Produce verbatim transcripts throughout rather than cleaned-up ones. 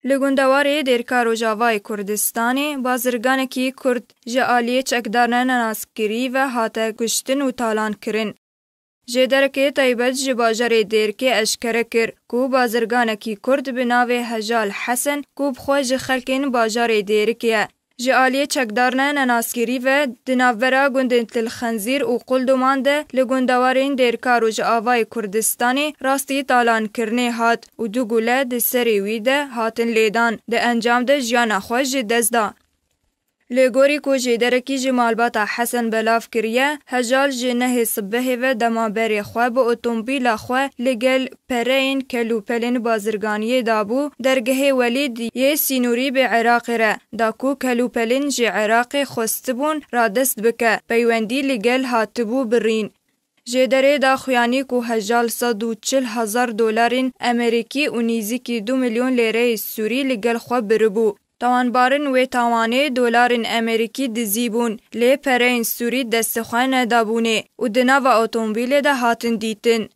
Li gundewarê Dêrka Rojavayê Kurdistanê bazirganekî Kurd ji aliyê çekdarine nenaskirî ve hate kuştin û talan kirin. Jêderekê taybet ji bajarê Dêrkê eşkere kir ku bazirganekî Kurd bi navê Hejal Hesen ku bi xwe ji xelkên bajarê Dêrikê ye, ji aliyê çekdarine nenaskirî ve di navbera gundên Til Xenzîr û Qulduman de li gundewarên Dêrka Rojavayê Kurdistanê rastî talankirinê hat û du gule di serê wî de hatin lêdan, di encam de jiyana xwe ji dest da. Li gorî ku jêderekî ji malbata Hesen belav kiriye, Hejal ji nehê sibehê ve dema berê xwe bi otomobîla xwe li gel pereyên kelûpelên bazirganiyê dabû dergehê Welîd yê sînorî bi Iraqê re da ku kelûpelên ji Iraqê xwestibûn radest bike, peywendî li gel hatibû birîn. Jêderê da xuyanî ku Hejal sed û çil hezar dolarên Amerîkî û nîzîkî du milyon lêreyê Sûrî li gel xwe biribû. Tawanbarin wê tawanê dolarên Amerîkî dizî bûn, lê pereyên Sûrî destê xwe nedabûnê û di nava otomobîlê de hatin dîtin.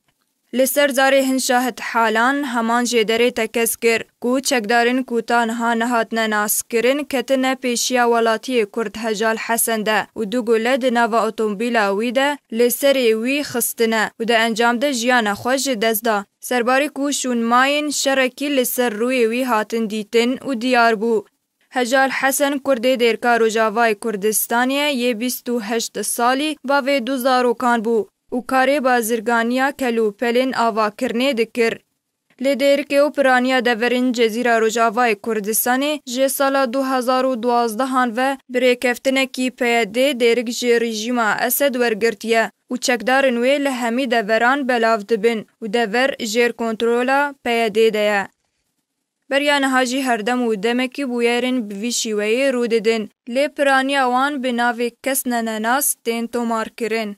Li ser zarê hin şahid halan heman jêderê tekez kir ku çekdarên ku ta niha nehatine naskirin ketine pêşiya welatiyê Kurd Hejal Hesen de û du gule di nava otomobîla wî de li serê wî xistine û di encam de jiyana xwe ji dest da. Serbarî ku şûnmayên şerekî li ser rûyê wî hatin dîtin û diyar bû. Hejal Hesen Kurdê Dêrka Rojavayê Kurdistanê ye, yê bîst û heşt salî, bavê du zarokan bû û karê bazirganiya kelûpelên avakirinê dikir. Li Dêrikê û piraniya deverên Cezîra Rojavayê Kurdistanê ji sala du hezar û duwazdeh an ve bi rêkeftinekî P Y D Dêrik ji rejîma Esed wergirtiye û çekdarên wê li hemî deveran belav dibin û dever jêr kontrola P Y D de ye. Beriya niha jî her dem û demekî bûyerên bi vî şîweyê rû didin, lê piraniya wan bi navê kesne nenas tên tomarkirin.